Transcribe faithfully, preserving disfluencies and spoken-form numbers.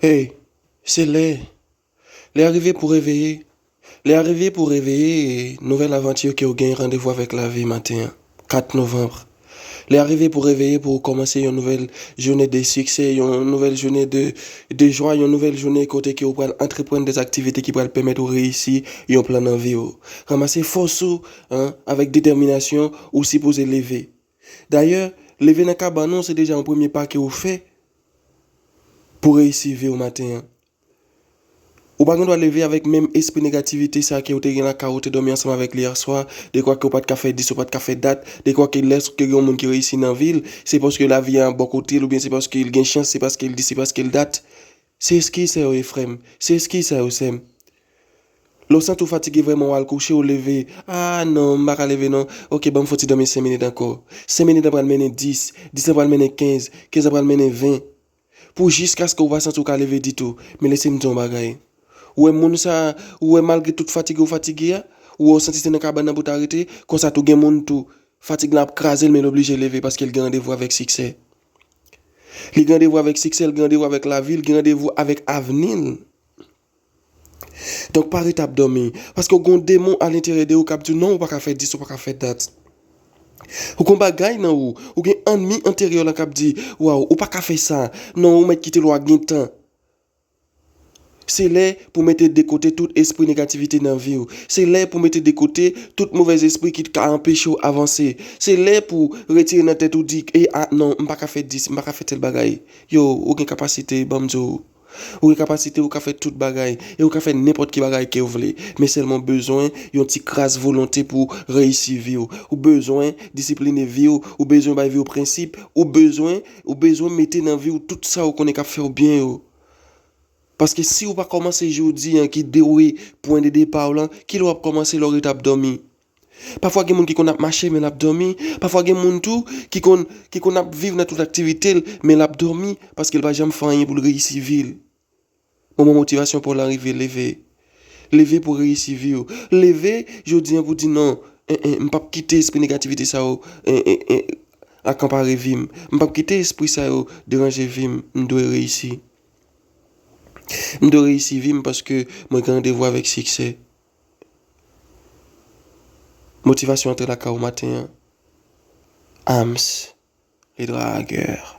Ey, se lè. Lè a rive pou reveye. Lè a rive pou reveye e nouvèl avanti ke w gen randevou avèk lavi maten an, kat novanm. Lè a rive pou reveye pou w kòmanse yon nouvèl jounen de siksè, yon nouvèl jounen de, de jwa, yon nouvèl jounen kote ke w pral antreprann de aktivite ki pral pèmèt ou reyisi yon plan nan vi w. Ranmase fòs ou, an, avèk detèminasyon, ou sipoze leve. Dayè, leve nan kabann ou se deja yon premye pa ke w fè pou reyisi vi w maten an. Ou pa gen dwa leve avèk menm espri negativite sa ke w te gen lakay ou, te dòmi ansanm avèk li yèswa, dekwa ke w pa t ka fè dis, ou pa t ka fè dat, dekwa ke lèske gen yon moun ki reyisi nan vi l, se paske lavi a bò kote l, oubyen se paske l gen chans, se paske l dis, se paske l dat. Se eskiz sa yo ye, frè m. Se eskiz sa yo, sè m. Lè w santi w fatige vrèman, w al kouche, w leve. A non, m pa ka leve non. Oke, ban m fè yon ti dòmi senk minit ankò. Senk minit lan pral mennen dis, dis lan pral mennen kenz, kenz lan pral mennen ven. Pou jiskaske w pa santi w ka leve ditou. Men lese m di w yon bagay. Ou wè moun sa, ou wè malgre tout fatige ou fatige a, ou wè w santi se nan kabann nan pou w ta rete, konsa tou gen moun tou, fatig lan ap kraze l, men l oblije leve paske l gen randevou avèk siksè. Li gen randevou avèk siksè, li gen randevou avèk lavi, li gen randevou avèk avni l. Donk, pa rete ap dòmi, paske w gen yon demon alenteryè de ou k ap di w, "Non, ou pa ka fè dis, ou pa ka fè dat." Ou gen yon bagay nan ou, ou gen ènmi enteryè w lan k ap di, "Waw, ou pa ka fè sa. Non, ou mèt kite l, w a gen tan." Se lè pou mete de kote tout espri negativite nan vi w. Se lè pou mete de kote tout movèz espri ki ka anpeche w avanse. Se lè pou retire nan tèt ou di, "E a, non, m pa ka fè dis, m pa ka fè tèl bagay." Yo, ou gen kapasite, ban m di w. Ou gen kapasite, ou ka fè tout bagay. E ou ka fè nenpòt ki bagay ke w vle. Men sèlman w bezwen yon ti kras volonte pou reyisi vi w. Ou bezwen disipline vi w. Ou bezwen bay vi w prensip. Ou bezwen, ou bezwen mete nan vi w tout sa ou konnen k ap fè w byen yo. Paske si ou pa kòmanse jodi an ki dewe pwen de depa w lan, kilè w ap kòmanse lè w ret ap dòmi? Pafwa gen moun ki konn ap mache men l ap dòmi. Pafwa gen moun tou ki konn, ki konn ap viv nan tout aktivite l, men l ap dòmi paske l pa janm fè anyen pou l reyisi vi l. Moman motivasyon pa w lan rive, leve. Leve pou reyisi vi w. Leve jodi an pou di non, en, en, m p ap kite espri negativite sa yo, en, en, en, akanpare vi m. M p ap kite espri sa yo deranje vi m. M dwe reyisi. M dwe reyisi vi m paske mwen gen randevou avèk siksè. Motivasyon antre lakay ou maten an. Ams, le dragueur.